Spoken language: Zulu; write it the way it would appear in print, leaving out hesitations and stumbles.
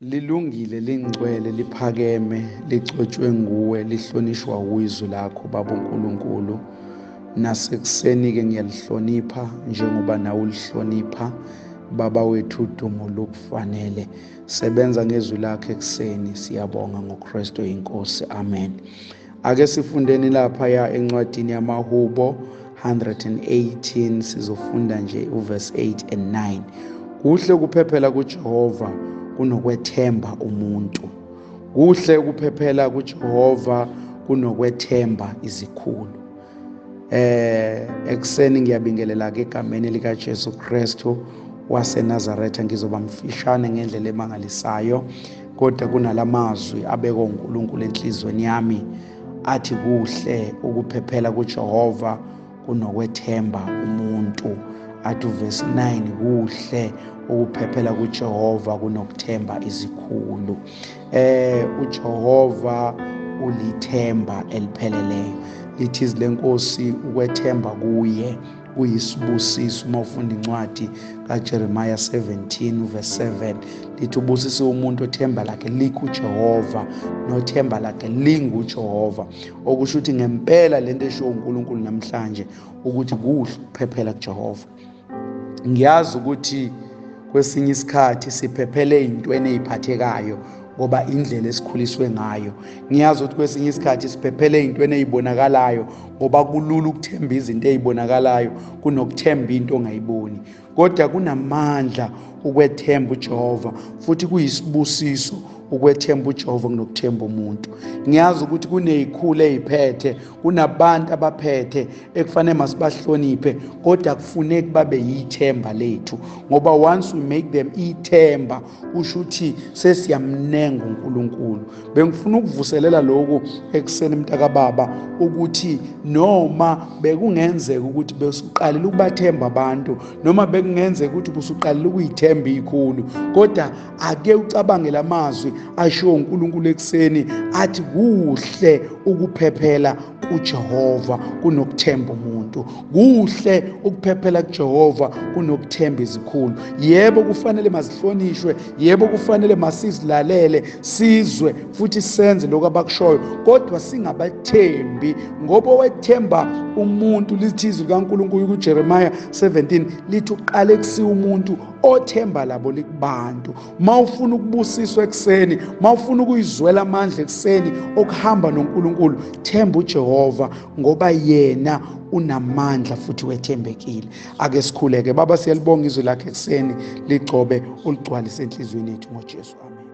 Lilungile, lingcwele, liphakeme, licotshwe nguwe, lihlonishwa wizwi lakho Baba uNkulunkulu. Nasekuseni-ke ngiyalihlonipha njengoba nawe ulihlonipha Baba wethu, udumo lukufanele. Sebenza ngezwi lakho ekuseni, siyabonga ngoKristu inkosi. Amen. Ake sifundeni lapha ya encwadini yamaHubo 118, sizofunda nje uverse 8 and 9. Kuhle ukuphephela kuJehova kunokwethemba umuntu. Kuhle ukuphephela kuJehova kunokwethemba izikhulu. Ekuseni ngiyabingelela ke egameni lika Jesu Kristu waseNazaretha, ngizoba mfishane ngendlela emangalisayo, kodwa kunalamazwi abekwa uNkulunkulu enhlizweni yami athi kuhle ukuphephela kuJehova kunokwethemba umuntu. Athi uverse 9, kuhle ukuphephela kuJehova kunokuthemba izikhulu. uJehova ulithemba elipheleleyo. Lithi izwi lenkosi ukwethemba kuye kuyisibusiso. Uma ufunda incwadi kaJeremiah 17 verse 7, lithi ubusise umuntu othemba lakhe likuJehova nothemba lakhe linguJehova. Okusho ukuthi ngempela lento eshiwo uNkulunkulu namhlanje ukuthi kuhle ukuphephela kuJehova. Ngiyazi ukuthi kwesinye isikhathi siphephele ey'ntweni ey'phathekayo ngoba indlela esikhuliswe ngayo. Ngiyazi ukuthi kwesinye isikhathi siphephele ey'ntweni ey'bonakalayo ngoba kulula ukuthemba izinto ey'bonakalayo kunokuthemba into ongayiboni. Kodwa kunamandla ukwethemba uJehova, futhi kuyisibusiso ukwethemba uJehova kunokuthemba umuntu. Ngiyazi ukuthi kunezikhulu eziphethe, kunabantu abaphethe ekufanele masibahloniphe, kodwa kufuneki babe yithemba lethu, ngoba once we make them ithemba kusho ukuthi sesiyamnenga uNkulunkulu. Bengifuna ukuvuselela lokhu ekuseni mntakababa, ukuthi noma bekungenzeka ukuthi besuqalile ukubathemba abantu, noma bekungenzeka ukuthi busuqalile ukuyithemba ikhulu, kodwa ake ucabange lamazwi ashiwo uNkulunkulu ekuseni athi kuhle ukuphephela kuJehova kunokuthemba umuntu. Kuhle ukuphephela kuJehova kunokuthemba izikhulu. Yebo kufanele mazihlonishwe, yebo kufanele masizilalele, sizwe futhi senze lokho abakushoyo, kodwa singabathembi, ngoba owethemba umuntu, lithi izwi likaNkulunkulu kuJeremiah 17 lithi uqale kusiwa umuntu othemba labo likubantu. Mawufuna ukubusiswa ekuseni, mawufuna ukuyizwela amandla ekuseni okuhamba noNkulunkulu, themba uJehova ngoba yena unamandla futhi wethembekile. Ake sikhuleke. Baba, siyalibonga izwi lakhe ekuseni, ligcobe uligcwalise enhliziyweni yethu ngoJesu. Amen.